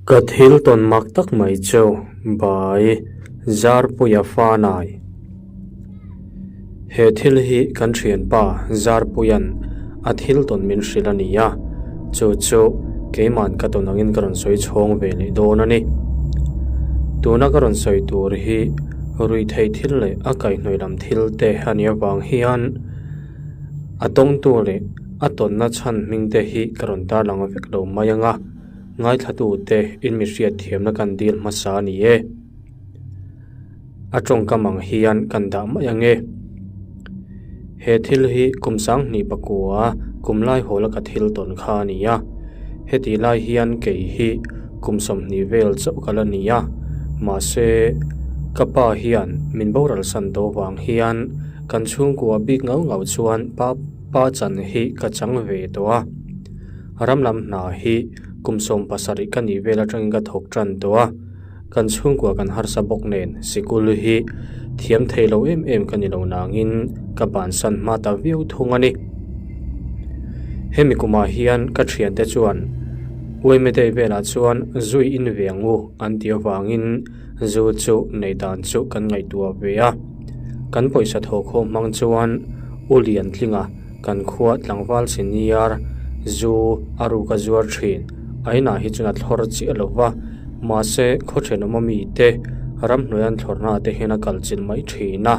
Ka thil tawn mak tak mai chu Bai Zarpuia Fanai. He thil hi kan thianpa Zarpuia'n a thil tawn min hrilh a ni a, chu chu keima'n ka tawn angin ka rawn sawi chhawng ve leh dawn a ni. Tuna ka rawn sawi tur hi ruihtheih thil leh a kaihhnawih lam thil te a nih avang hian a tawngtu leh a tawnna chhan hming te hi ka rawn tarlang vek lo mai ang a, ngaithlatute in mi hriatthiamna kan dil hmasa a ni e. A tawngkam ang hian kan dah mai ang e. He thil hi kum sanghnih pakua kum lai hawla ka thil tawn kha a ni a, heti lai hian kei hi kum 20 vel chauh ka la ni a, mahse ka pa hian min boral san tawh vang hian kan chhungkua bik ngau ngau chuan pa pa chan hi ka chang ve tawh a. Ram lam hna hi kum 17 ka nih vel atangin ka thawk tan tawh a. Kan chhungkua kan harsa bawk nen sikul hi thiam thei lo em em ka ni lo nangin ka bansan hma ta viau thung a ni. Hemi kumah hian ka thiante chuan Uaimedei velah chuan zui in ve ang u an tih avangin zu chu nei dan chu kan ngaihtuah ve a. Kan pawisa thawhkhawm hmang chuan U Liantlinga kan khua tlangval senior zu a ruk a zuar thin a inah hi chuan a thlawr chiah lo va. Mahse, khaw thenawm mite ramhnuai an thlawrna te hian a kal chilh mai thin a,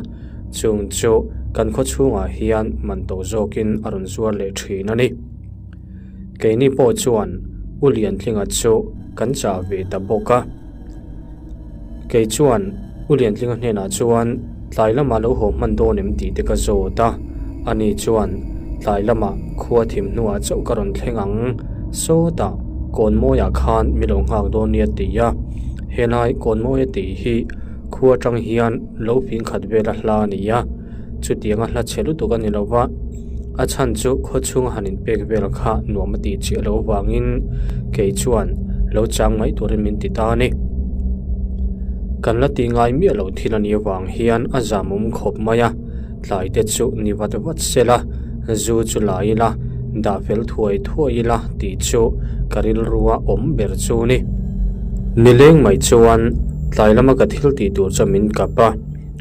chung chu kan khaw chhungah hian man to zawkin a rawn zuar leh thin a ni. Keini pawh chuan U Liantlinga chu kan chah ve ta bawk a. Kei chuan U Liantlinga hnenah chuan tlai lamah lo haw hman dawn em tih te ka zawt a, ani chuan tlai lamah khua thim hnuah chauh ka rawn thleng ang sawtah kawn mawiah khan mi lo nghak dawn nia ti a, helai kawn mawia tih hi khua atang hian lo fing khat vel a hla a ni a, chutianga hla chhe lutuk a ni lo va, a chhan chu khaw chhunga han inpek vel kha nuam a tih chiah loh avangin kei chuan lo chang mai turin min ti ta a ni. Kan la ti ngai miah loh thil a nih avang hian a zamawm khawp mai a, tlai te chu ni vat vat sela, zu chu la ila, dah fel thuai thuai ila tih chu ka rilrua awm ber chu ni. Nileng mai chuan tlai lama ka thil tih tur chu min kap a,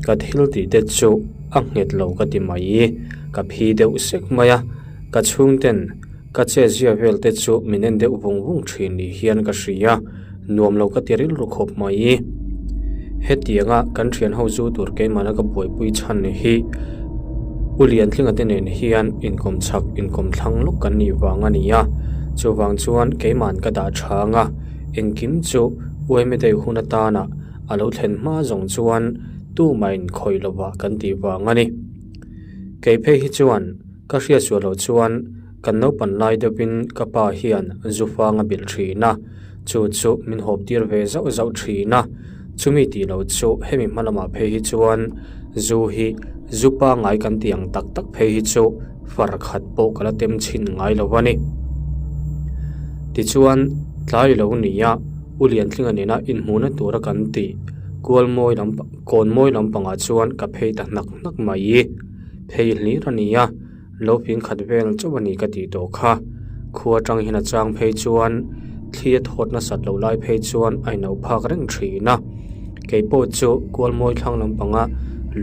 ka thil tih te chu a nghet lo ka ti mai, ka phi deuh sek mai a, ka chhungten ka che zia vel te chu min en deuh vung vung thin ni hian ka hria, nuam lo ka ti rilru khawp mai. Hetianga kan thian ho zu tur keimahna ka buaipui chhan hi U Liantlinga te nen hian inkawm chak inkawm thlang lawk kan nih vang a ni a, chuvang chuan keima'n ka dah chhang a, engkim chu Uaimedei hun atana a lo thlen hma zawng chuan tumah inkhawih lovah kan tih vang a ni. Kei phei hi chuan ka hriatsuah loh chuan kan naupan lai deuhin ka pa hian zu fang a bilh thin a, chu chu min hawp tir ve zauh zauh thin a, chumi tih loh chu hemi hma lamah phei hi chuan zu hi zu pangngai kan tih ang tak tak phei hi chu far khat pawh ka la tem chhin ngai lo a ni. Tichuan tlai lo ni a, U Liantlinga nena inhmuhna tura kan tih kual mawi lam kawn mawi lampangah chuan ka phei ta hnak hnak mai. Phei hlir a ni a, lo ping khat vel chauh a ni ka tih tawh kha. Khua atang hian a chang phei chuan thli a thawt nasat loh lai phei chuan a inauh phak reng thin a. Kei pawh chu kual mawi thlang lampanga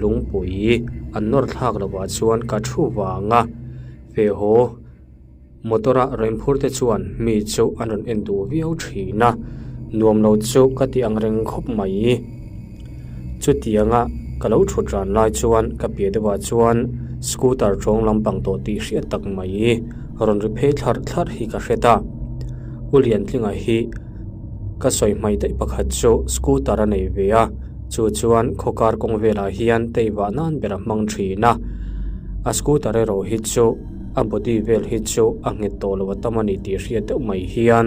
lungpui an nawr thlak lovah chuan ka thu vang a, fe haw. Motor a rawn phur te chuan mi chu an rawn en duh viau thin a, nuam lo chu ka ti ang reng khawp mai. Chutianga ka lo thut ran lai chuan ka piah deuhah chuan scooter tawng lampang tawh tih hriat tak mai rawn ri phei thlarh thlarh hi ka hre ta. U Liantlinga hi ka sawi hmai daih pakhat chu scooter a nei ve a, chu chuan khawkar kawng velah hian tei vah nan ber a hmang thin a, a scooter erawh hi chu. A body vel hi chu a nghet tawh lo a tam a ni tih hriat deuh mai hian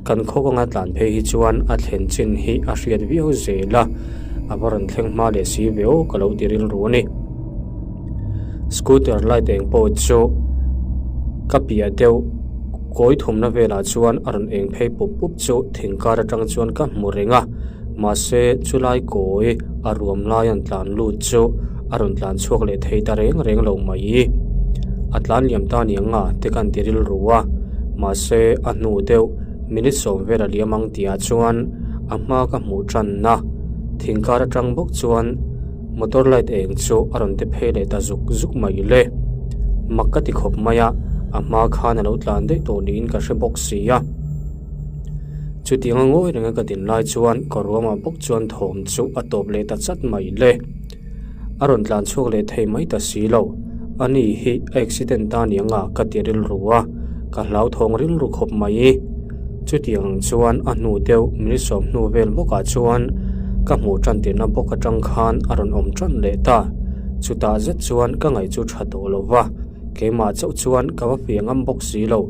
kan khaw kawnga tlan phei hi chuan a thlen chin hi a hriat viau zel a, a va rawn thleng hma leh si ve aw ka lo ti rilru a ni. Scooter light eng pawh chu ka piah deuh kawi thumna velah chuan a rawn eng phei pup pup chu thing kar atang chuan ka hmu reng a, mahse chulai kawi a ruam lai an tlan lut chu a rawn tlan chhuak leh thei ta reng reng lo mai. A tlan liam ta aniang a te kan ti rilru a, mahse a hnu deuh Minute sawm vel a liam ang tihah chuan a hma ka hmuh tanna thing kar atang bawk chuan motor light eng chu a rawn ti phei leh ta zuk zuk mai le. Mak ka ti khawp mai a, a hma khan a lo tlan daih tawh niin ka hre bawk si a. Chutiang a ngawi renga ka din lai chuan ka ruamah bawk chuan thawm chu a tawp leh ta chat mai le. A rawn tlan chhuak leh thei mai ta si lo. Ani hi a accident ta aniang a ka ti rilru a, ka hlauthawng rilru khawp mai. Chutiang ang chuan a hnu deuh minute sawmhnu vel bawkah chuan ka hmuh tan tirna bawk atang khan a rawn awm tan leh ta. Chutah zet chuan ka ngaih chu tha tawh lo va, keimah chauh chuan ka va fiah ngam bawk si lo.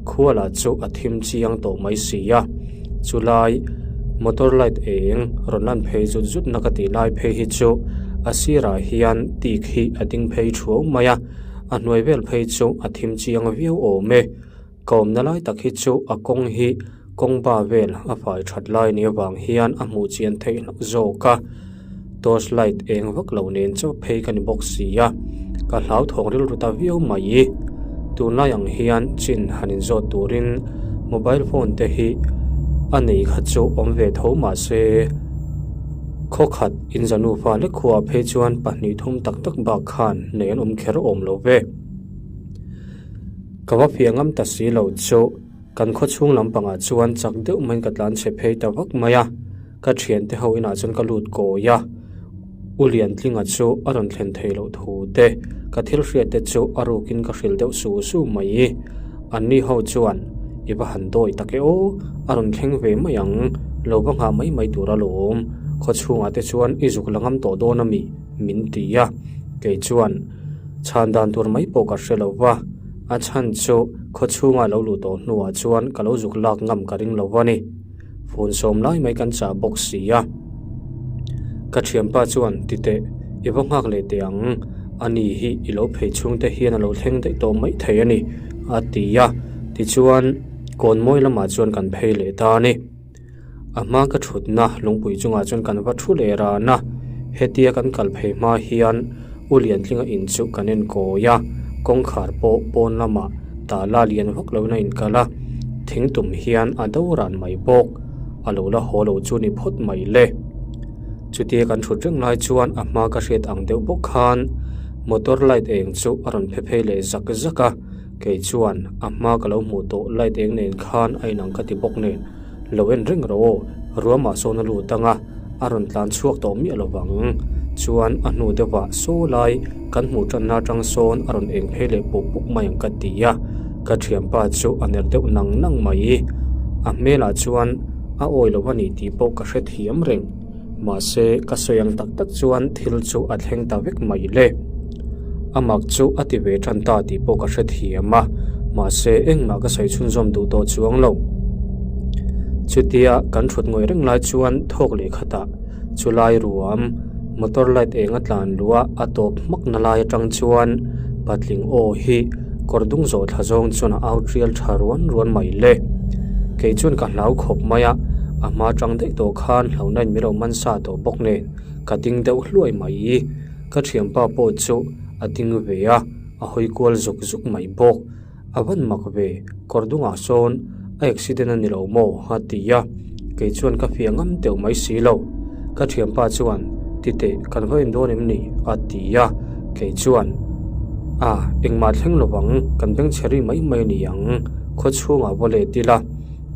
Khua lah chu a thim chiang tawh mai si a. Chulai motor light eng rawn lan phei zut zut na ka tih lai phei hi chu a sirah hian tik hi a ding phei thuau mai a, a hnuai vel phei chu a thim chiang viau awm e. Ka awmna lai tak hi chu a kawng hi kawng ba vel a fai that lai ni avang hian a hmuh chian theih hlauh zawk a. Torch light eng vak lo nen chauh phei ka ni bawk si a, ka hlauthawng rilru ta viau mai. Tunlai ang hian chin han inzawt turin mobile phone te hi a nei kha chu awm ve tho mah se khawkhat inza nufa lek khuaah phei chuan pahnih thum tak tak bak khan nei an awm kher awm lo ve. Ka va fiah ngam ta si lo chu kan khawchhung lampangah chuan chak deuh maiin ka tlan chhe phei ta vak mai a. Ka thiante ho inah chuan ka lut kawi a, U Liantlinga chu a rawn thlen thei loh thu te, ka thil hriat te chu a rukin ka hrilh deuh su su mai. Anni ho chuan, I va han dawi tak e aw, a rawn thleng ve mai ang, lo va nghah mai mai tur alawm, khaw chhungah te chuan i zuk la ngam tawh dawn a mi? min ti a, kei chuan chhan dan tur mai pawh ka hre lo va, a chhan chu khaw chhunga lo luh tawh hnuah chuan ka lo zuk lak ngam ka ring lo va ni. Phone sawm lai mai kan chah bawk si a. Ka thianpa chuan titeh i va nghak leh teh ang, ani hi i lo phei chhungte hian a lo thleng daih tawh mai thei a ni a ti a, tichuan kawn mawi lamah chuan kan phei leh ta a ni. A hma ka thutna lungpui chungah chuan kan va thu leh ran a, hetia kan kal phei hma hian U Liantlinga in chu kan en kawi a, kawngkhar pawh pawn lamah tala lian vak loin a inkal a, thing tum hian a do ran mai bawk, a lo la haw lo chu ni phawt mai le. Chutia kan thut reng lai chuan a hma ka hriat ang deuh bawk khan motor light eng chu a rawn phe phei leh zak zak a, kei chuan a hma ka lo hmuh tawh light eng nen khan a inang ka ti bawk nen. Lo en reng rawh aw, ruamah sawn a lut ang a, a rawn tlan chhuak tawh miah lo vang. Chuan a hnu deuhah saw lai kan hmuh tanna atang sawn a rawn eng phei leh puk puk mai ang ka ti a, ka thianpa chu a ner deuh nang nang mai. A hmelah chuan a awi lo a ni tih pawh ka hrethiam reng. Mahse ka sawi ang tak tak chuan thil chu a thleng ta vek mai le. A mak chu a ti ve tan ta tih pawh ka hrethiam a, mahse engmah ka sawi chhunzawm duh tawh chuang lo. Chutia kan thut ngawih reng lai chuan thawk leh khatah chulai ruam motor light eng a tlan luh a, a tawp hmak na lai atang chuan patling aw hi kawr dung zawh thla zawng chuan a au tial tha ruan ruan mai le. Kei chuan ka hlau khawp mai a, a hma tang daih tawh khan hlauhna in min lo man sa tawh bawk nen ka ding deuh hluai mai. Ka thianpa pawh chu a ding ve a, a hawi kual zuk zuk mai bawk. A van mak ve, kawr dungah sawn a accident a ni lo maw? a ti a, kei chuan ka fiah ngam teuh mai si lo. Ka thianpa chuan, Titeh, kan va en dawn em ni? a ti a, kei chuan, A, engmah thleng lo vang, kan bengchhe ri mai mai a ni ang, khaw chhungah va let ila,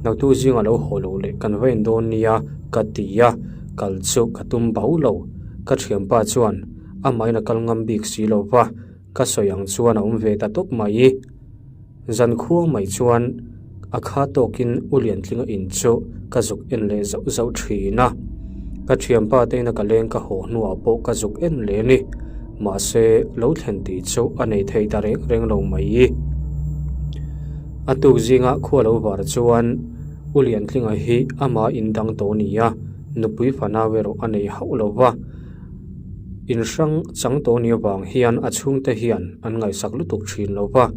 naktu zingah lo haw lo leh kan va en dawn nia, ka ti a, kal chu ka tum bau lo. Ka thianpa chuan amahin a kal ngam bik si lo va, ka sawi ang chuan a awm ve ta tawp mai. Zan khuang mai chuan a kha tawkin U Liantlinga in chu ka zuk en leh zauh zauh thin a. Ka thianpa te ina ka leng ka haw hnuah pawh ka zuk en leh a ni. Mahse, lo thlen tih chu a nei thei ta reng reng lo mai. A tuk zinga khua lo var chuan U Liantlinga hi ama in dang tawh a ni a. Nupui fanau erawh a nei hauh lo va, in hrang chang tawh ni avang hian a chhungte hian an ngaihsak lutuk thin lo va,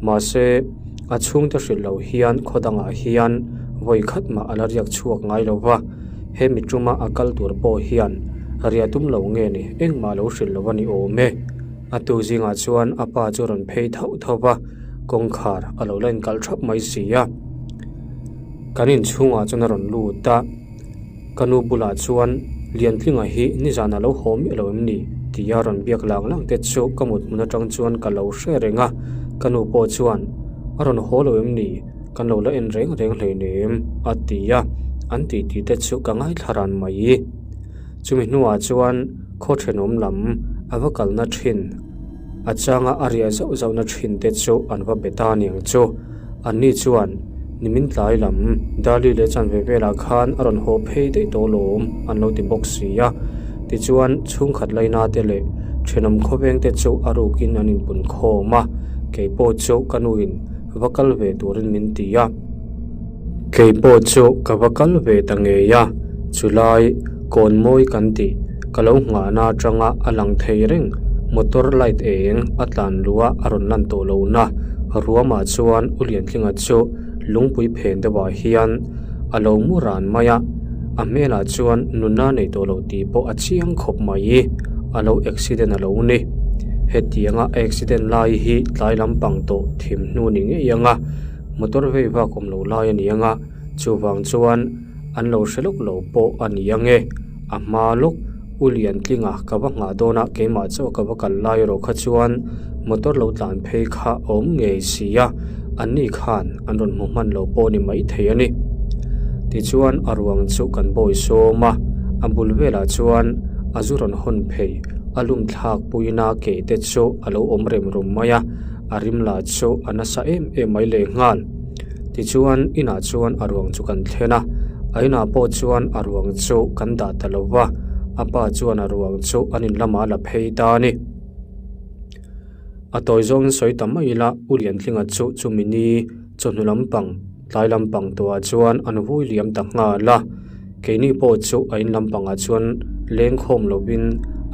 mahse a chhungte hrilh lo hian khaw dangah hian vawi khat mah a la riak chhuak ngai lo va, he mi tuma a kal tur pawh hian riah tum lo nge ni engmah lo hrilh lo a ni awm e. A tu zingah chuan a pa chu rawn phei thauh thauh va, kawngkhar a lo la inkalh thap mai si a. Kan inchhungah chuan a rawn lut a, ka nu bulah chuan Liantlinga hi nizanah lo haw miah lo em ni? tia rawn biak lang lang te chu ka mut hmun atang chuan ka lo hre reng a, ka nu pawh chuan a rawn haw lo em ni? Kan lo la en reng reng hleinem a ti a, an titi te chu ka ngaithla ran mai. Chumi hnuah chuan khaw thenawm lam a va kalna thin a changa a riah zauh zauhna thin te chu an va be ta aniang chu. Anni chuan nimin tlai lam Dali leh chanve velah khan a rawn haw phei daih tawh lawm an lo ti bawk si a. Tichuan chhungkhat laina te leh thenawm khawveng te chu a rukin an inpun khawm a, keipawh chu ka nuin va kal ve turin min ti a. Kei pawh chu ka va kal ve ta ngei a, chulai kawn mawi kan tih ka lo nghahna atanga a lang thei reng motor light eng a tlan luh a a rawn lan tawh lohna ruamah chuan U Liantlinga chu lungpui phen deuhah hian a lo mu ran mai a, a hmelah chuan nunna nei tawh lo tih pawh a chiang khawp mai, a lo accident a lo ni. Hetianga a accident lai hi tlai lampang tawh thim hnu ni ngei ang a. Motor vei vak awm lo lai a ni ang a, chuvang chuan an lo hre lawk lo pawh a ni ang e. A hma lawk U Liantlinga ka va nghah dawn a, keimah chauh ka va kal lai erawh kha chuan motor lo tlan phei kha a awm ngei si a, anni khan an rawn hmu hman lo pawh ni maithei a ni. Tichuan a ruang chu kan bawi sawm a, a bul velah chuan a zu rawn hawn phei a lum thlak puina ke te chu a lo awm rem rum mai a. A rim lah chu a nasa em em mai leh nghal. Tichuan inah chuan a ruang chu kan thlen a, a inah pawh chuan a ruang chu kan dah ta lo va, a pa chuan a ruang chu an in lamah a la phei ta a ni. A tawi zawngin sawi ta mai ila U Liantlinga chu chumi ni chawhnu lampang Tlai lampang tuah chuan an vui liam ta nghal a, keini pawh chu a in lampangah chuan lengkhawm lovin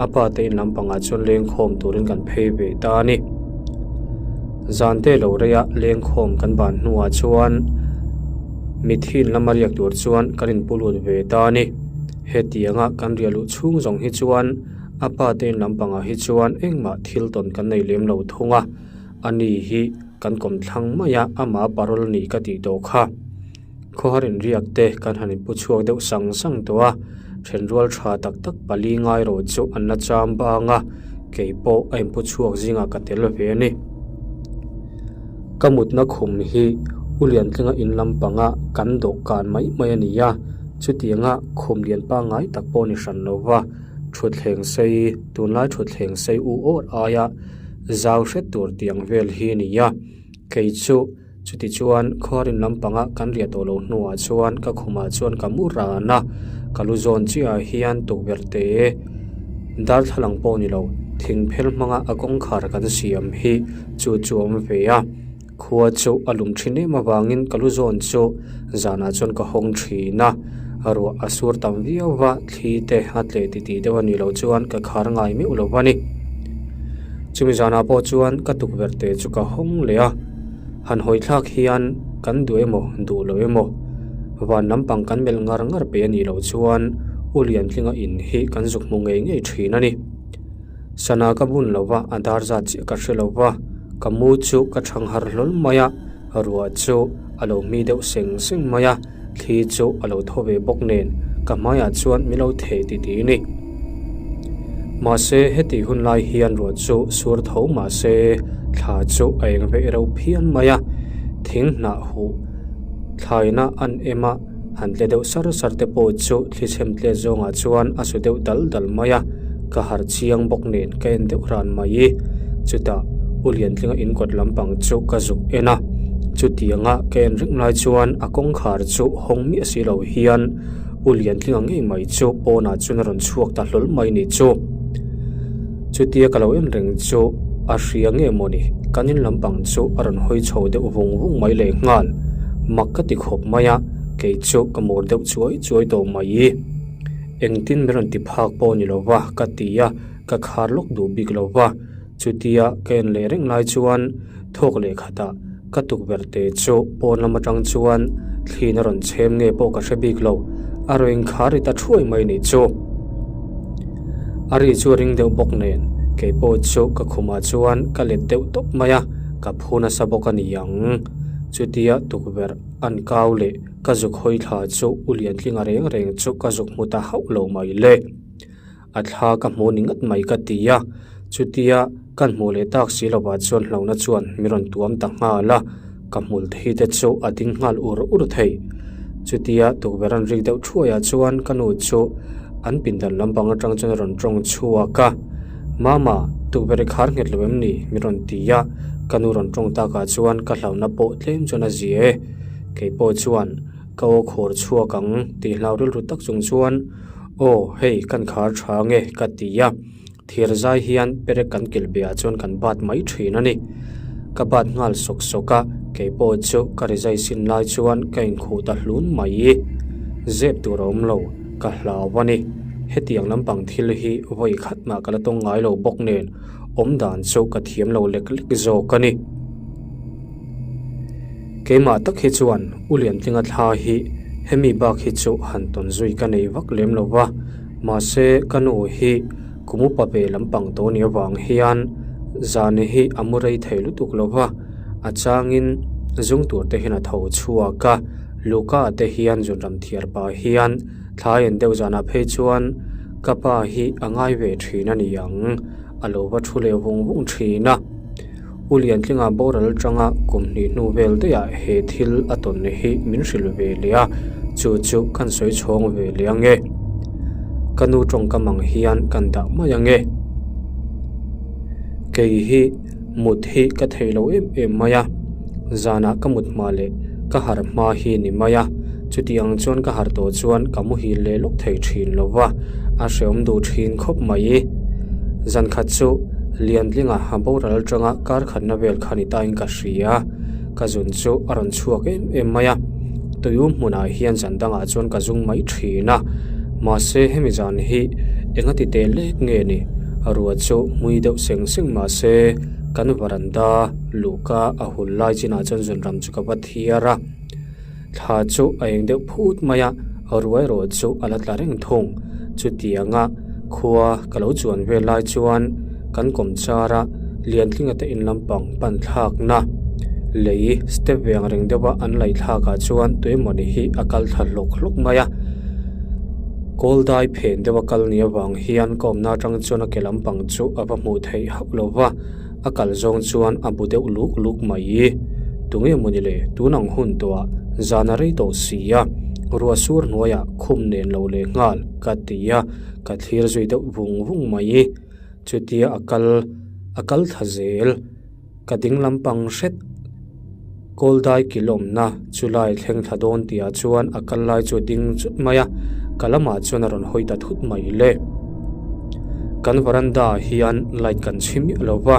a pa te in lampangah chuan lengkhawm turin kan phei ve ta a ni. Zan te lo reia lengkhawm kan ban hnuah chuan mithi in lama riak tur chuan kan inpu lut ve ta a ni. Hetianga kan riah luh chhung zawng hi chuan a pa te in lampangah hi chuan engmah thil tawn kan nei lem lo thung a, ani hi. Kan kawmthlang mai a, amah parol a nih ka tih tawh kha. Khawhar inriak te kan han inpu chhuak deuh sang sang tawh a, thenrual tha tak tak pali ngai rawh chu an la cham bang a, kei pawh a inpu chhuak zingah ka tel ve a ni. Ka mutna khum hi U Liantlinga in lampanga kan dawhkan mai mai a ni a, chutianga khum lian pangngai tak pawh ni hran lo va, thutthleng sei, tunlai thutthleng sei u awr aia Zau hret tur tiang vel hi a ni a, kei chu chuti chuan khuarin lampanga kan riah tawh loh hnuah chuan ka khumah chuan ka mu ran a, ka lu zawn chiahah hian tukverh te darthlalang pawh ni lo thing phel hmanga a kawngkhar kan siam hi chu chu a awm ve a. Khua chu a lum thin em avangin ka lu zawn chu zanah chuan ka hawng thin a, ruah a sur tam viau va, thli te a tleh titih deuh a nih loh chuan ka khar ngai meuh lo va ni. Chumi zanah pawh chuan ka tukverh te chu ka hawng leh a, han hawi thlak hian kan duh emaw duh lo emaw van lampang kan melh ngar ngar peih a nih loh chuan U Liantlinga in hi kan zuk hmu ngei ngei thin a ni. Sana ka bun lo va, a dar zat chiah ka hre lo va, ka mu chu ka thang har hlawl mai a, ruah chu a lo hmi deuh seng seng mai a, thli chu a lo thaw ve bawk nen ka hmaiah chuan min lo theh ti ti ni. Mahse hetih hun lai hian ruah chu sur tho mahse thla chu a eng veih reuh phian mai a, thing hnah huh thlaina an em a, Han tle deuh sar sar te pawh chu thli chhem tlet zawngah chuan a su deuh dal dal mai a, ka harh chiang bawk nen ka en deuh ran mai. Chutah U Liantlinga in kawt lampang chu ka zuk en a, chutianga ka en reng lai chuan a kawngkhar chu hawng miah si lo hian U Liantlinga ngei mai chu pawnah chuan a rawn chhuak ta hlawl mai ni chu. Chutia ka lo en reng chu a hria nge mawni kan in lampang chu a rawn hawi chho deuh vung vung mai leh nghal. Mak ka ti khawp mai a, kei chu ka mur deuh chuai chuai tawh mai. Engtin min rawn ti phak pawh ni lo va ka ti a, ka khar lawk duh bik lo va. Chutia ka en leh reng lai chuan thawk leh khatah ka tukverh te chu pawn lam atang chuan thliin a rawn chhem nge pawh ka hre bik lo, a rawn inkhar ri ta thuai mai nih chu. A ri chu a ring deuh bawk nen kei pawh chu ka khumah chuan ka let deuh tawp mai a, ka phu nasa bawk a ni ang. Chutia tukverh. An kau leh ka zuk hawi thla chu U Liantlinga reng reng chu ka zuk hmu ta hauh lo mai le. A thla ka hmu ni ngat mai ka ti a, chutia kan hmuh leh tak si lovah chuan hlauhna chuan mi rawn tuam ta nghal a, ka hmul thi te chu a ding nghal ur ur thei. Chutia tukverh an rik deuh thuaiah chuan ka nu chu an pindan lampang atang chuan a rawn tawng chhuak a, Mama, tukverh i khar nghet lo em ni? mi rawn ti a, ka nu rawn tawng takah chuan ka hlauhna pawh tlem chuan a zia e. Kei pawh chuan ka aw khawr chhuak ang tih hlau rilru tak chung chuan, Aw, hei kan khar tha nge ka ti a, thir zai hian perek kan kilh beh ah chuan kan bat mai thin a ni. Ka bat nghal sawk sawk a, kei pawh chu ka rizai sin lai chuan ka inkhuh ta hlun mai. Zep tur a awm lo, ka hlau a ni. Hetiang lampang thil hi vawi khat mah ka la tawng ngai lo bawk nen awm dan chu ka thiam lo lek lek zawk a ni. Keimah tak hi chuan U Liantlinga thla hi hemi bak hi chu han tawn zui ka nei vak lem lo va, mahse ka nu hi kum upa ve lampang tawh ni avang hian zan hi a mu rei thei lutuk lo va, a changin zung tur te hian a tho chhuak a, Luka te hian zunram thiar pah hian thla en deuh zanah phei chuan ka pa hi a ngai ve thin a ni ang, a lo va thu leh vung vung thin a. U Liantlinga boral atanga kum hnih hnu vel daihah he thil a tawn hi min hrilh ve leh a, chu chu kan sawi chhawng ve leh ange. Ka nu tawngkam ang hian kan dah mai ange. Kei hi mut hi ka thei lo em em mai a, zanah ka mut hma leh ka harh hma hi ni mai a, chuti ang chuan ka harh tawh chuan ka muhil leh lawk thei thin lo va, a hreawm duh thin khawp mai. Zan khat chu Liantlinga a boral atanga kar khatna vel kha ni tain ka hria, ka zun chu a rawn chhuak em em mai a, tuium hmunah hian zan dangah chuan ka zung mai thin a, mahse hemi zan hi enga ti teh lek nge ni, ruah chu hmui deuh seng seng mahse kan varanda luhka a hul lai chinah chuan zunram chu ka va thiar a. Thla chu a eng deuh phut mai a, ruai rawh chu a la tla reng thung. Chutianga khua ka lo chuan vel lai chuan kan kawm char a, Liantlinga te in lampang pan thlakna lei step ve ang reng deuha an laih thlakah chuan tuemawni hi a kal thla hlawk hlawk mai a. Kawl dai phen deuha kal ni avang hian ka awmna atang chuan a ke lampang chu a va hmuh theih hauh lo va. A kal zawng chuan a bu deuh luk luk mai. Tunge mawni le, tun ang hun tawhah zan a rei tawh si a, ruah sur hnuaiah khum nen lo leh nghal ka ti a, ka thlir zui deuh vung vung mai. Chutia a kal a kal thla zel, ka ding lampang hret. Kawl dai kil awmna chu lai thleng thla dawn tihah chuan a kal lai chu a ding chut mai a, ka lamah chuan a rawn hawi ta thut mai le. Kan varanda ah hian light kan chhi miah lo va,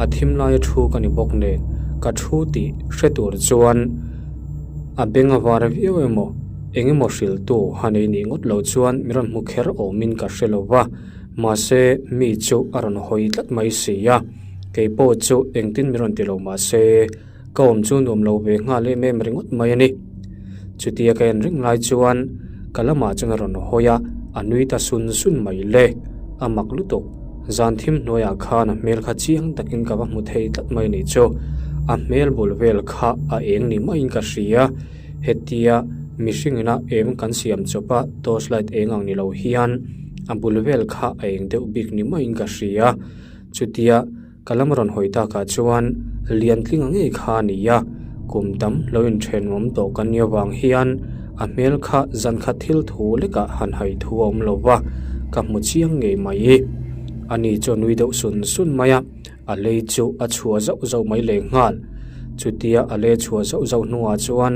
a thim laia thu ka ni bawk nen ka thu tih hre tur chuan a beng a var viau emaw eng emaw hriltu han ei nih ngawt lo chuan mi rawn hmu kher awmin ka hre lo va, mahse mi chu a rawn hawi tlat mai si a. Kei pawh chu engtin min rawn ti lo mah se, ka awm chu nuam lo ve nghal em em ringawt mai a ni. Chutia ka en reng lai chuan ka lamah chuan a rawn hawi a, a nui ta sun sun mai le. A mak lutuk, zan thim hnuaiah khan a hmel kha chiang takin ka va hmu thei tlat mai nih chu. A hmel bul vel kha a eng ni maiin ka hria, hetia mihring ina eng kan siam chawp a torch light eng ang ni lo hian a bul vel kha a eng deuh bik ni maiin ka hria. Chutia ka lam rawn hawi takah chuan Liantlinga ngei kha a ni a, kum tam lo inthenawm tawh kan nih avang hian a hmel kha zan khat thil thu lekah han hai thu a awm lo va, ka hmu chiang ngei mai. Ani chu a nui deuh sun sun mai a, a lei chu a chhuah zauh zauh mai lehnghal. Chutia a lei chhuah zauh zauh hnuah chuan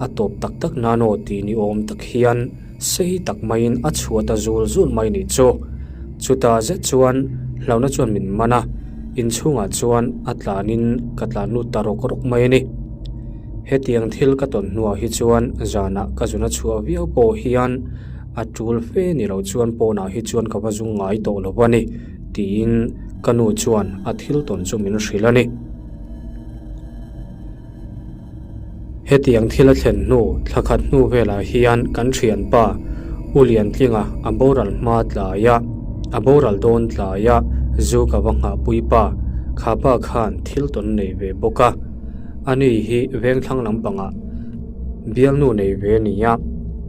a tawp tak tak nan aw tih ni awm tak hian, Sei tak maiin a chhuah ta zul zul mai nih chu. Chutah zet chuan hlauhna chuan min man a, inchhungah chuan a tlanin ka tlan lut ta rawk rawk mai a ni. Hetiang thil ka tawn hnuah hi chuan zanah ka zuna chhuah viau pawh hian a tul fe ni lo chuan pawnah hi chuan ka va zung ngai tawh lo a ni, tiin ka nu chuan a thil tawn chu min hrilh a ni. Hetiang thil a thlen hnu thla khat hnu velah hian kan thianpa U Liantlinga a boral hma tlaia a boral dawn tlaia zu ka va nghahpui pa kha pa khan thil tawn nei ve bawk a, ani hi vengthlang lampangah. Bialnu nei ve a ni a,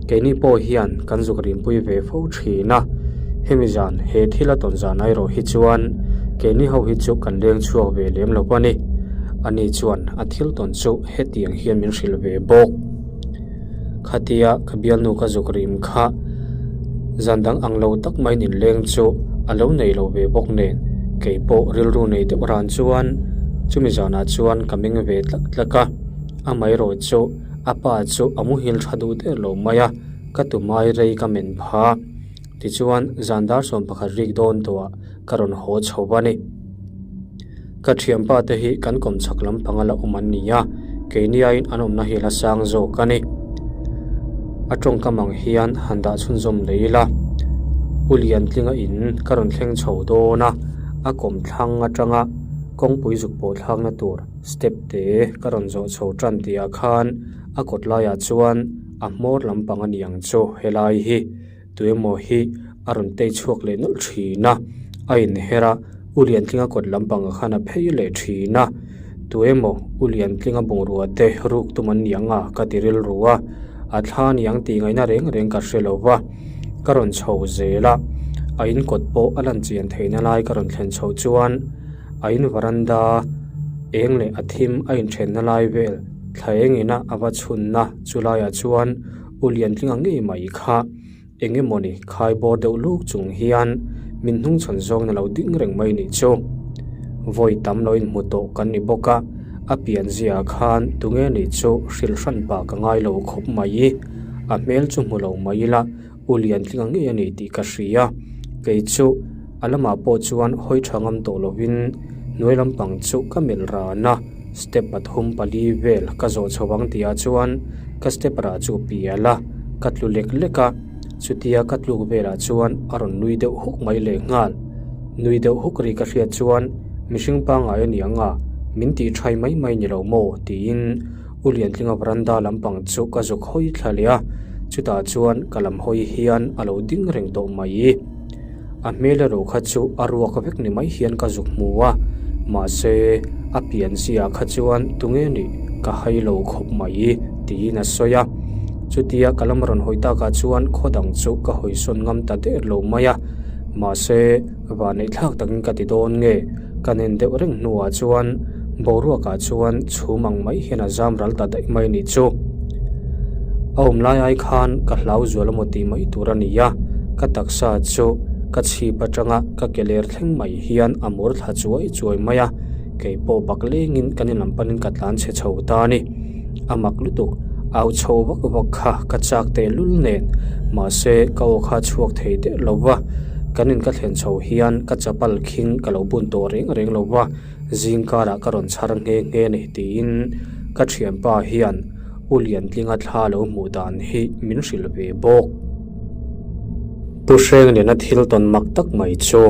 keini pawh hian kan zuk rinpui ve fo thin a. Hemi zan he thil a tawn zan erawh hi chuan keini ho hi chu kan leng chhuak ve lem lo a ni. Ani chuan a thil tawn chu hetiang hian min hrilh ve bawk. Khatia ka bialnu ka zuk rim kha zan dang ang lo tak maiin inleng chu a lo nei lo ve bawk nen kei pawh rilru nei deuh ran chuan chumi zanah chuan ka meng ve tlak tlak a. Amaherawh chu a pa chu a muhil tha duh der lo mai a, ka tumai rei ka men pha. Tichuan zan dar 11 rik dawn tawhah ka rawn haw chho a ni. Ka thianpa te hi kan kawm chhak lampang a la awm an ni a, keini aiin an awmna hi la sang zawk a ni. A tawngkam ang hian han dah chhunzawm leh ila, U Liantlinga in ka rawn thleng chho dawn a, a kawm thlang atanga kawngpui zuk pawh thlakna tur step te ka rawn zawh chho tan tih ah khan a kawt laiah chuan a hmawr lampang a ni ang chu helai hi. Tuemaw hi a rawn tei chhuak leh nawlh thin a, a inher a, U Liantlinga kawt lampangah khan a phei leh thin a. Tuemaw U Liantlinga bungrua te ruk tum an ni ang a, ka ti rilru a, a thla ni ang tih ngaihna reng reng ka hre lo va. Ka rawn chho zel a, a in kawt pawh a lan chian theihna lai ka rawn thlen chhoh chuan a in varanda eng leh a thim a inthenna lai vel thla eng ina a va chhunna chulaiah chuan U Liantlinga ngei mai kha eng emawni khai bawr deuh luk chung hian min hnungchhawn zawngin a lo ding reng mai nih chu. Vawi tam lo inhmu tawh kan ni bawk a, a pian ziaah khan tunge nih chu hrilh hran pah ka ngai lo khawp mai. A hmel chu hmu lo mai ila U Liantlinga ngei a ni tih ka hria. Kei chu a lamah pawh chuan hawi tha ngam tawh lovin hnuai lampang chu ka melh ran a. Step 3 4 vel ka zawh chho ang tihah chuan ka step rah chu pial a, ka tlu lek lek a, chutia ka tluk velah chuan a rawn nui deuh huk mai leh nghal. Nui deuh huk ri ka hriat chuan mihring pangngai a ni ang a, min tih thai mai mai ni lo maw tiin U Liantlinga veranda lampang chu ka zuk hawi thla leh a, chutah chuan ka lam hawi hian a lo ding reng tawh mai. A hmel erawh kha chu a ruak vek ni mai hian ka zuk hmu a, mahse a pian ziah kha chuan tunge nih ka hai lo khawp mai tiin a sawi a. Chutia ka lam rawn hawi takah chuan khaw dang chu ka hawi sawn ngam ta der lo mai a, mahse vanneih thlak takin ka ti dawn nge ka nen deuh reng hnuah chuan boruakah chuan chhum ang mai hian a zam ral ta daih mai nih chu. A awm lai ai khan ka hlau zual emaw tih mai tur a ni a, ka taksa chu ka chhip atanga ka ke ler thleng mai hian a mur thla chuai chuai mai a, kei pawh bak lengin kan inlam panin ka tlan chhe chho ta a ni. A mak lutuk, au chho vak vak kha ka chak teh lul nen, mahse ka aw kha chhuak thei der lo va, kan in ka thlen chho hian ka chapal khing ka lo bun tawh reng reng lo va, zing karah ka rawn chhar nghe nghe a ni tiin ka thianpa hian U Liantlinga thla lo hmuh dan hi min hrilh ve bawk. Pu Hrengliana thil tawn mak tak mai chu.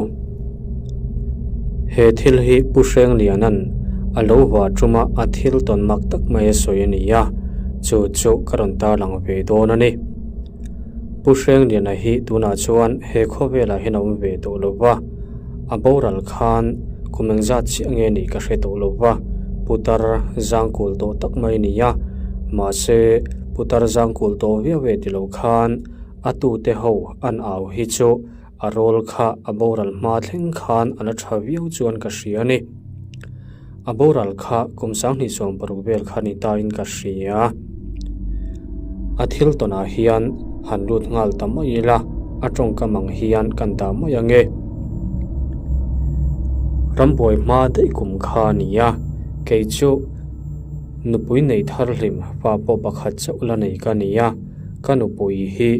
He thil hi Pu Hrengliana'n a lo vah tuma a thil tawn mak tak mai a sawi a ni a, chu chu ka rawn tarlang ve dawn a ni. Pu Hrengliana hi tunah chuan he khawvelah hian a awm ve tawh lo va, a boral khan kum engzat chiah nge nih ka hre tawh lo va, putar zangkul tawh tak mai a ni a, mahse putar zangkul tawh viau e ti lo khan a tute ho an au hi chu a rawl kha a boral hma thleng khan a la tha viau chuan ka hria a ni. A boral kha kum 2016 vel kha ni tain ka hria. A thil tawnah hian han lut nghal ta mai ila, a tawngkam ang hian kan dah mai ang e. Rambuai hma daih kum kha a ni a, kei chu nupui nei thar hlim fa pawh pakhat chauh la nei ka ni a, ka nupui hi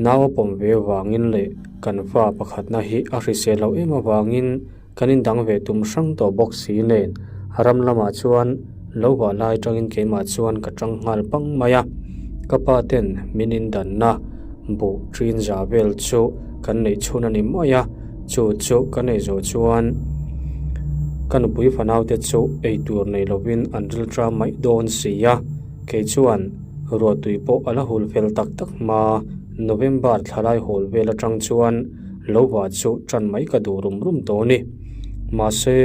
nau a pawm ve avangin leh kan fa pakhatna hi a hrisel loh em avangin Kan indang ve tum hrang tawh bawk si nen ram lamah chuan lo vah lai tangin keimah chuan ka tang nghal pang mai a, ka pa ten min indanna buh ṭin za vel chu kan neih chhun a ni mai a, chu chu ka neih zawh chuan ka nupui fanaute chu eitur nei lovin an rilṭam mai dawn si a, kei chuan ruahtui pawh a la hul fel tak tak hma November thlalai hawl vel atang chuan Lo va chu ṭan mai ka duh rum rum tawh a ni. Mahse,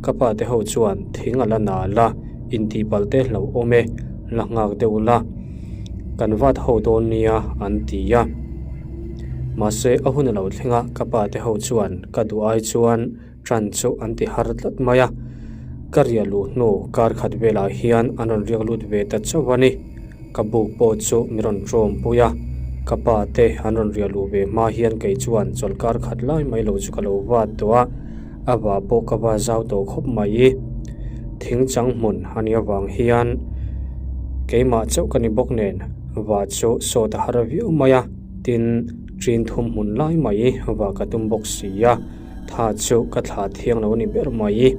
ka pa te ho chuan thing a la nal a, intihpalh te hlauhawm e, la nghak deuh la. Kan vat ho dawn nia an ti a. Mahse a hun a lo thleng a, ka pa te ho chuan ka duh ai chuan ṭan chu an ti har tlat mai a. Ka riah luh hnu kar khat velah hian an rawn riak lut ve ta chauh a ni. Ka buk pawh chu mi rawn ṭawm pui a, ka pa te an rawn riah luh ve hma hian kei chuan chawlh kar khat lai mai lo chu ka lo vat tawh a, a vah pawh ka va zau tawh khawp mai. Thing chang hmun a nih avang hian keimah chauh ka ni bawk nen vah chu sawt a har viau mai a, tin ṭin thum hmun lai mai vah ka tum bawk si a, tha chu ka thlah thiang lo a ni ber mai.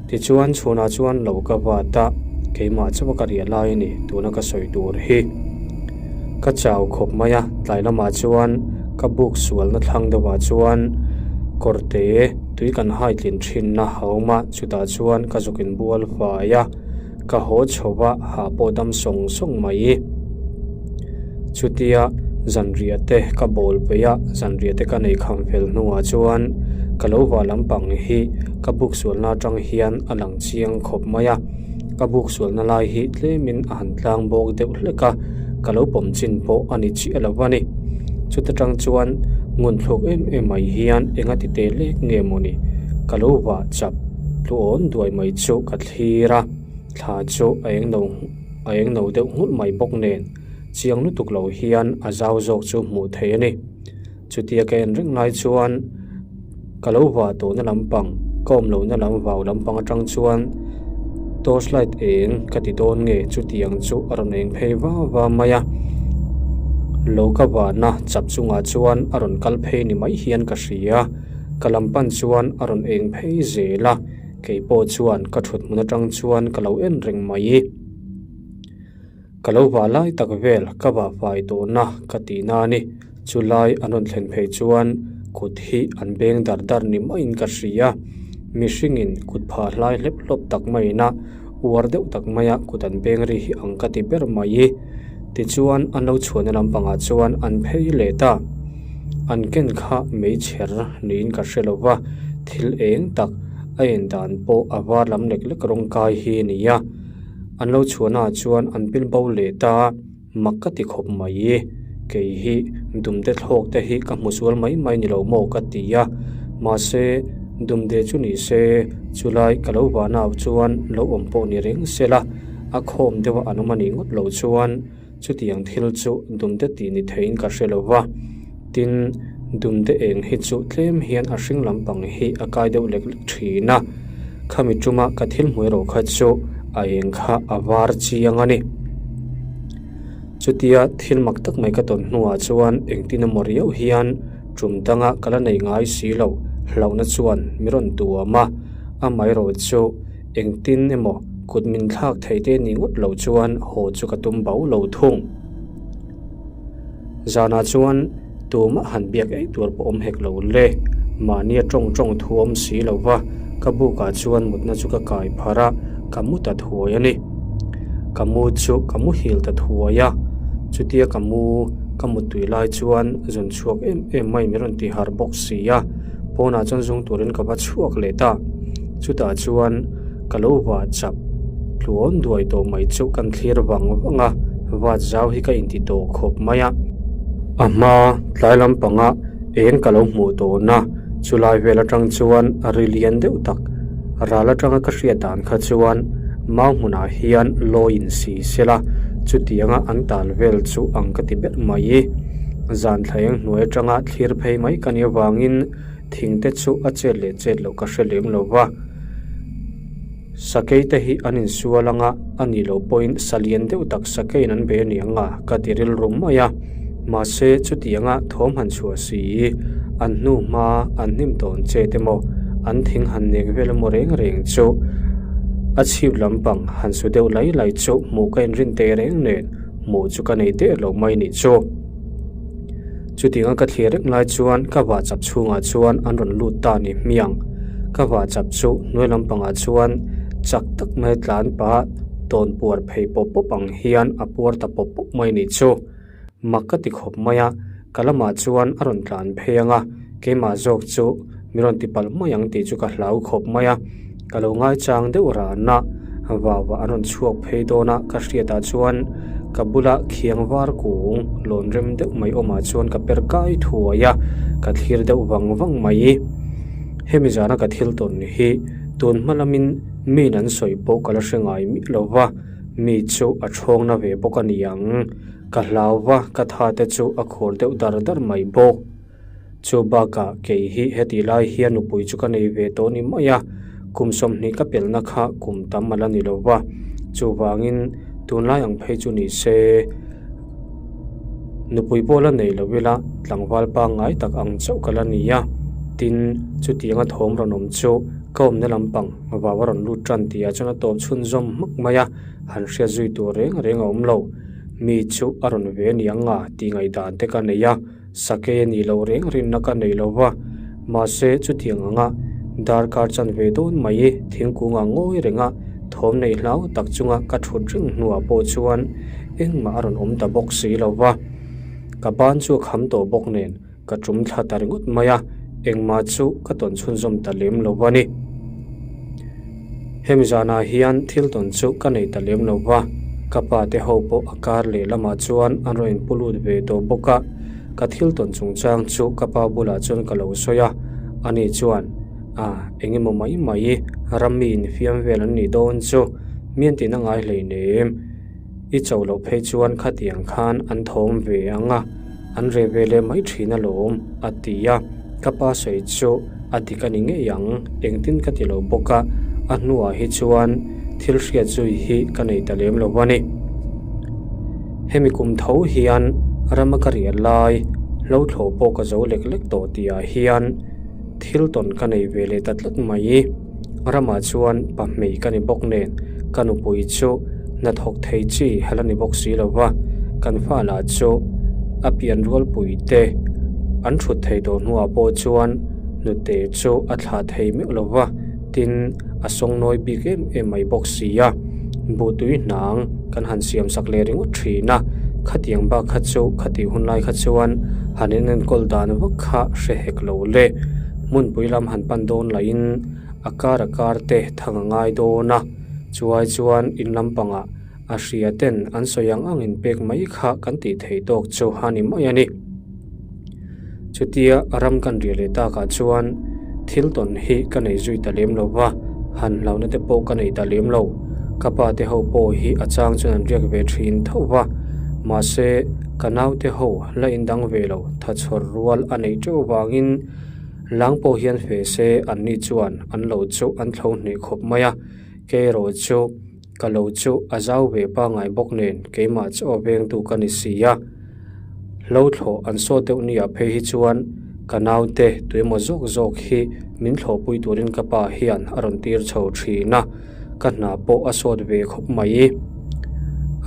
Tichuan chhunah chuan lo ka vat a, keimah chauh a ka riah lai a ni tuna ka sawi tur hi. Ka chau khawp mai a, tlai lamah chuan ka buk sualna thlang deuhah chuan kawrte tui kan hai tlin thinna a awm a, chutah chuan ka zuk inbual fai a, ka haw chho va hah pawh dam sawng sawng mai. Chutia zanriah te ka bawl peih a, zanriah te ka nei kham fel hnuah chuan ka lo vah lampang hi ka buk sualna atang hian a lang chiang khawp mai a, ka buk sualna lai hi tlemin a han tlang bawk deuh hlek a, ka lo pawm chin pawh a ni chiah lo a ni. Chuta tang chuan ngun thluk em em mai hian enga ti teh lek nge mawni ka lo vah chap tluawn duai mai chu ka thlir a, thla chu a eng no. A eng no deuh nghulh mai bawk nen chiang lutuk lo hian a zau zawk chu hmuh theih a ni. Chutia ka en reng lai chuan ka lo vah tawhna lampang, ka awm lohna lam vau lampang atang chuan torch light eng ka ti dawn nge chutiang chu a rawn eng phei va va mai a. Lo ka vahna chap chungah chuan a rawn kal phei ni mai hian ka hria. Ka lam pan chuan a rawn eng phei zel a. Kei pawh chuan ka thut hmun atang chuan ka lo en reng mai. Ka lo vah lai tak vel ka vah fai tawhna ka tih na a ni. Chu lai an rawn thlen phei chuan kut hi an beng dar dar ni maiin ka hria. Mihringin kut phah hlai hlep hlawp tak maiin a uar deuh tak maia kut an beng ri hi ang ka ti ber mai. Tichuan an lo chhuahna lampangah chuan an phei leh ta. An ken kha meichher niin ka hre lo va, thil eng tak a en dan pawh a var lam lek lek rawng kai hi a ni a. An lo chhuahna ah chuan an pil bo leh ta a, mak ka ti khawp mai. Kei hi dumde thlawk te hi ka hmu sual mai mai ni lo maw ka ti a, mahse dumde chu ni se chulai ka lo vahna ah chuan lo awm pawh ni reng se la, a khawm deuh a an awm a nih ngawt loh chuan Chutiang thil chu dumte tih ni theiin ka hre lo va, tin, dumte eng hi chu tlem hian a hring lampang hi a kai deuh lek lek thin a, khami tuma ka thil hmuh erawh kha chu a eng kha a var chiang a ni. Chutia thil mak tak mai ka tawn hnuah chuan engtin emaw riau hian tum danga ka la nei ngai si lo hlauhna chuan mi rawn tuam a, amaherawh chu Engtin emaw kut min thlak thei te ni ngawt lo chuan haw chu ka tum bo lo thung. Zanah chuan tumah han biak ei tur pawh awm hek lo le. Mahnia tawng tawng thu awm si lo va, ka bukah chuan mutna chu ka kai pharh a, ka mu ta thuai a ni. Ka mu chu ka muhil ta thuai a, chutia ka mu ka muttui lai chuan zun chhuak em em mai min rawn ti harh bawk si a, pawnah chuan zung turin ka va chhuak leh ta. Chutah chuan ka lo vah chap tluawn duai tawh mai chu kan thlir vang vang a, vat zau hi ka inti tawh khawp mai a. A hma tlai lampanga eng ka lo hmuh tawhna chulai vel atang chuan a ri lian deuh tak ral atanga ka hriat dan kha chuan mau hmunah hian lawi in si sela chutianga an tal vel chu ang ka ti ber mai. Zan thla eng hnuai atanga thlir phei mai ka nih avangin Thing te chu a chet leh chet loh ka hre lem lo va, sakei te hi an insual anga a nih loh pawhin salian deuh tak sakeiin an bei a ni ang a ka ti rilru mai a, mahse chutianga thawm han chhuah si i an hnu hma an hnim tawn chet emaw an thing han nek vel emaw reng reng chu a chhip lampang han su deuh lai lai chu hmuh ka inrin teh reng nen hmuh chu ka nei der lo mai nih chu. Chutianga ka thlir reng lai chuan ka vah chap chhungah chuan an rawn lut ta ni hmiang. Ka vah chap chu hnuai lampangah chuan chak tak mai tlan pah tawn puar phei pawp pawp ang hian a puar ta pawp pawp mai nih chu. Mak ka ti khawp mai a, ka lamah chuan a rawn tlan phei ang a, keimah zawk chu mi rawn ti palh mai ang tih chu ka hlau khawp mai a. Ka lo ngaichang deuh ran a, vau ah an rawn chhuak phei dawn a, ka hriatah chuan Ka bula khiang var kung lawn rem deuh mai awmah chuan ka per kai thuai a, ka thlir deuh vang vang mai. Hemi zana ka thil tawn hi tun hma lamin miin an sawi pawh ka la hre ngai miah lo va, mi chu a thawng na ve bawk a ni ang. Ka hlau va, ka tha te chu a khur deuh dar dar mai bawk. Chu bakah kei hi hetih lai hian nupui chu ka nei ve tawh ni mai a, kum 20 ka pelna kha kum tam a la ni lo va, chuvangin tunlai ang phei chu ni se nupui pawh la nei lo ila tlangval pangngai tak ang chauh ka la ni a, tin chutianga thawm rawn awm chu ka awmna lampang vau a rawn lut tan tih ah chuan a tawp chhunzawm hmak mai a, han hriat zui tur reng reng a awm lo. Mi chu a rawn ve aniang a tih ngaihdan te ka nei a. Sakei a nih loh reng rinna ka nei lo va, mahse chutiang anga darkar chan ve dawn mai thingkungah ngawi renga thawm nei hlau tak chunga ka thut reng hnuah pawh chuan engmah a rawn awm ta bawk si lo va. Ka ban chu a kham tawh bawk nen ka tum thla ta ringawt mai a, engmah chu ka tawn chhunzawm ta lem lo a ni. Hemi zanah hian thil tawn chu ka nei ta lem lo va, ka pa te ho pawh a kar leh lamah chuan an rawn inpu lut ve tawh bawk a, ka thil tawn chungchang chu ka pa bulah chuan ka lo sawi a, ani chuan, A, eng emaw mai mai, ram mi infiam vel an nih dawn chu, mi an tihna ngai hleinem. I cho loh phei chuan khatiang khan an thawm ve ang a, an reh ve leh mai thin alawm, a ti a. Ka pa sawi chu a dik a ni ngei ang, engtin ka ti lo bawk a, a hnuah hi chuan thil hriat zui hi ka nei ta lem lo a ni. Hemi kum tho hian rama ka riah lai hlo thlawh pawh ka zo lek lek tawh tihah hian thil tawn ka nei ve leh ta tlat mai. Ramah chuan pa hmei ka ni bawk nen ka nupui chu hnathawk thei chi hel a ni bawk si lo va, kan fa lah chu a pian rualpui te an thut thei tawh hnuah pawh chuan hnute chu a thlah thei meuh lo va, tin a sawngnawi bik em em mai bawk si a, buhtui hnang kan han siam sak leh ringawt thin a, khatiang bak kha chu khatih hun lai kha chuan han inenkawl dan vak kha hre hek lo le. Hmunpui lam han pan dawn lahin a kar a kar te thang a ngai dawn a, chuai chuan in lampangah a hria ten an sawi ang ang in pek mai kha kan tih theih tawk chu a ni mai a ni. Chutia ram kan riah leh takah chuan thil tawn hi ka nei zui ta lem lo va, han hlauhna te pawh ka nei ta lem lo. Ka pa te ho pawh hi a chang chuan an riak ve thin tho va, mahse ka naute ho la indang ve lo. Thachhawr rual a neih teuh vangin lang pawh hian fe se anni chuan an lo chu an thlo hneh khawp mai a, kei erawh chu ka lo chu a zau ve pangngai bawk nen keimah chaw a vengtu ka ni si a. Hlo thlawh an sawt deuh nia phei hi chuan ka naute tuemaw zawk zawk hi min thlawhpui turin ka pa hian a rawn tir chho thin a. Ka hna pawh a sawt ve khawp mai.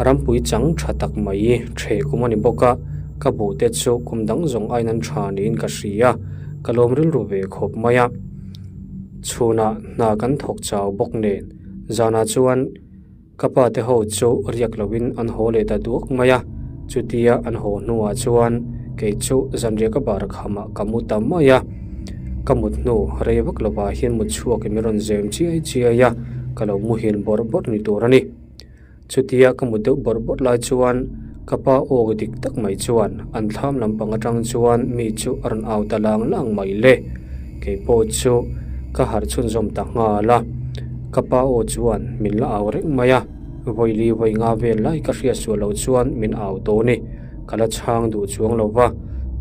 Rampui chang tha tak mai the kum a ni bawk a, ka buh te chu kum dang zawng aiin an tha niin ka hria, ka lawm rilru ve khawp mai a. Chhunah hna kan thawk chau bawk nen, zanah chuan ka pa te ho chu riak loin an haw leh ta duak mai a, chutia an haw hnuah chuan kei chu zanriah ka bar khamah ka mu ta mai a. Ka mut hnu rei vak lovah hian mut chhuakin min rawn zem chiai chiai a, ka lo muhil bawrh bawrh ni tur a ni. Chutia ka mut deuh bawrh bawrh lai chuan ka pa awk dik tak mai chuan an thlam lampang atang chuan mi chu a rawn au ta lang lang mai le. Kei pawh chu ka harh chhunzawm ta nghal a, ka pa aw chuan min la au reng mai a, vawi li vawi nga vel lai ka hriat suah loh chuan min au tawh a ni. Ka la chhang duh chuang lo va,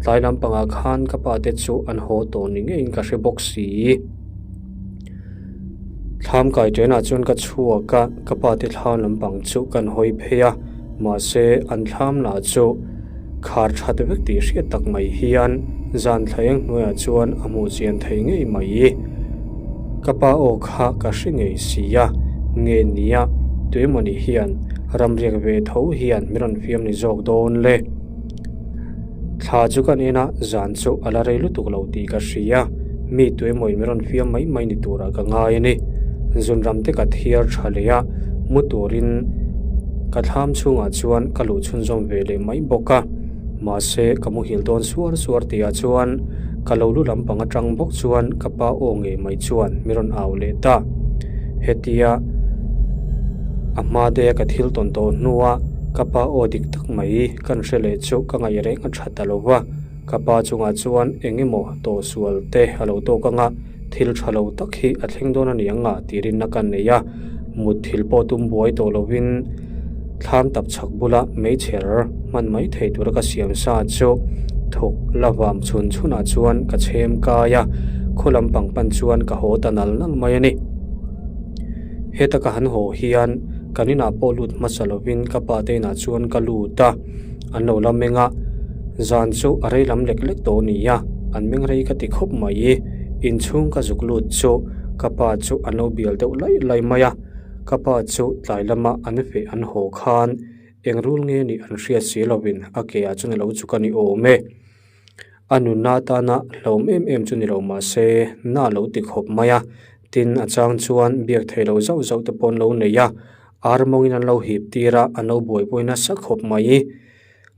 tlai lampangah khan ka pa te chu an haw tawh ni ngeiin ka hre bawk si. Thlam kai ṭenah chuan ka chhuak a, ka pa te thlam lampang chu kan hawi phei a, mahse an thlam lah chu khar that vek tih hriat tak mai hian zan thla eng hnuaiah chuan a hmuh chian thei ngei mai. Ka pa aw kha ka hre ngei si a, nge nia tuemawni hian ramriak ve tho hian min rawn fiam ni zawk dawn le. Thla chu kan en a, zan chu a la rei lutuk lo tih ka hria, mi tuemawin min rawn fiam mai mai ni turah ka ngai a ni. Zunram te ka thiar tha leh a, mu turin ka thlam chhungah chuan ka luh chhunzawm ve leh mai bawk a. Mahse, ka muhil dawn suar suar tihah chuan ka lo lu lampang atang bawk chuan ka pa aw ngei mai chuan mi rawn au leh ta. Hetia a hma daia ka thil tawn tawh hnua Ka pa aw dik tak mai kan hre leh chu ka ngaih reng a tha ta lo va, ka pa chungah chuan eng emaw tawhsual te a lo tawk ang a, thil tha lo tak hi a thleng dawn a ni ang a tih rinna ka nei a, mut thil pawh tum buai tawh lovin thlam tap chhak bula meichher hman mai thei tura ka siam sa chu thawk la vam chhun chhunah chuan ka chhem kai a, khaw lampang pan chuan ka haw ta nal nal mai a ni. Heta ka han haw hian kan inah pawh lut hmasa lovin ka pa te inah chuan ka lut a, an lo la meng a, zan chu a rei lam lek lek tawh a ni a, an meng rei ka ti khawp mai. Inchhung ka zuk lut chu ka pa chu an lo bial deuh laih laih mai a, ka pa chu tlai lama an feh an haw khan eng rul nge nih an hriat si lovin a ke ah chuan a lo chuk a ni awm e. A nunna atana hlawm em em chu ni lo mah se, na lo ti khawp mai a, tin a chang chuan biak theih loh zauh zauh te pawh an lo nei a, ar mawngin an lo hip tir a, an lo buaipui nasa khawp mai.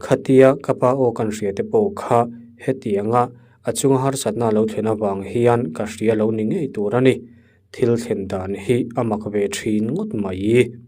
Khatia ka pa aw kan hria te pawh kha hetianga a chunga harsatna a lo thlen avang hian ka hria lo ni ngei tur a ni. Thil thlen dan hi a mak ve thin ngawt mai.